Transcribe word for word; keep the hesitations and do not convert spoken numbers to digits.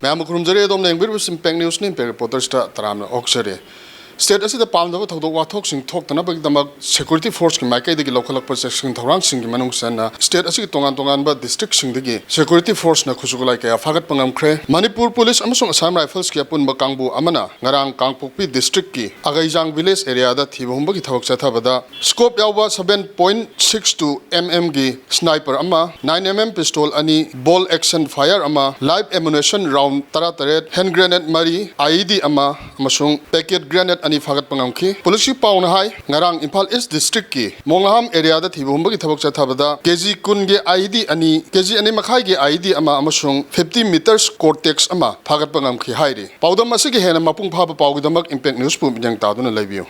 ꯌꯥꯝꯅ ꯈꯨꯔꯨꯝꯖꯔꯤ ꯑꯗꯣꯝꯅ ꯌꯦꯡꯕꯤꯔꯤꯕꯁꯤ Impact Newsꯅꯤ꯫ Impact Reporterꯁꯇ ꯇꯔꯥꯝꯅ ꯑꯣꯛꯆꯔꯤ꯫ State ꯑꯁꯤꯗ ꯄꯥꯝꯗꯕ ꯊꯧꯗꯣꯛ ꯋꯥꯊꯣꯛꯁꯤꯡ ꯊꯣꯛꯇꯅꯕꯒꯤꯗꯃꯛ security forceꯀꯤ ꯃꯥꯏꯀꯩꯗꯒꯤ ꯂꯧꯈꯠꯂꯛꯄ ꯆꯦꯛꯁꯤꯟ ꯊꯧꯔꯥꯡꯁꯤꯡꯒꯤ ꯃꯅꯨꯡ ꯆꯟꯅ state ꯑꯁꯤꯒꯤ ꯇꯣꯉꯥꯟ ꯇꯣꯉꯥꯟꯕ districtꯁꯤꯡꯗꯒꯤ security forceꯅ ꯈꯨꯠꯁꯨ ꯈꯨꯠꯂꯥꯏ ꯀꯌꯥ ꯐꯥꯒꯠꯄ ꯉꯝꯈ꯭ꯔꯦ꯫ ꯃꯅꯤꯄꯨꯔ Police ꯑꯃꯁꯨꯡ Assam Riflesꯀꯤ ꯑꯄꯨꯟꯕ ꯀꯥꯡꯕꯨ ꯑꯃꯅ ꯉꯔꯥꯡ ꯀꯥꯡꯄꯣꯛꯄꯤ districtꯀꯤ ꯑꯒꯩꯖꯥꯡ village areaꯗ ꯊꯤꯕ ꯍꯨꯝꯕꯒꯤ ꯊꯕꯛ ꯆꯠꯊꯕꯗ scope ꯌꯥꯎꯕ seven point six two mmꯒꯤ sniper ꯑꯃ, nine mm pistol ꯑꯅꯤ, bolt action fire ꯑꯃ, live ammunition round ꯇꯔꯥꯇꯔꯦꯠ, hand grenade ꯃꯔꯤ, IED ꯑꯃ ꯑꯃꯁꯨꯡ packet grenade ꯑꯅꯤ ꯐꯥꯒꯠꯄ ꯉꯝꯈꯤ꯫ Policeꯀꯤ ꯄꯥꯎꯅ ꯍꯥꯏ, ꯉꯔꯥꯡ ꯏꯝꯐꯥꯜ East districtꯀꯤ ꯃꯣꯡꯂꯥꯍꯥꯝ areaꯗ ꯊꯤꯕ ꯍꯨꯝꯕꯒꯤ ꯊꯕꯛ ꯆꯠꯊꯕꯗ KG ꯀꯨꯟꯒꯤ IED ꯑꯅꯤ, KG ꯑꯅꯤ ꯃꯈꯥꯏꯒꯤ IED ꯑꯃ ꯑꯃꯁꯨꯡ fifty metres Cortex ꯑꯃ ꯐꯥꯒꯠꯄ ꯉꯝꯈꯤ ꯍꯥꯏꯔꯤ꯫ ꯄꯥꯎꯗꯝ ꯑꯁꯤꯒꯤ ꯍꯦꯟꯅ ꯃꯄꯨꯡ ꯐꯥꯕ ꯄꯥꯎꯒꯤꯗꯃꯛ Impact Newsꯄꯨ ꯃꯤꯠꯌꯦꯡ ꯇꯥꯗꯨꯅ ꯂꯩꯕꯤꯌꯨ꯫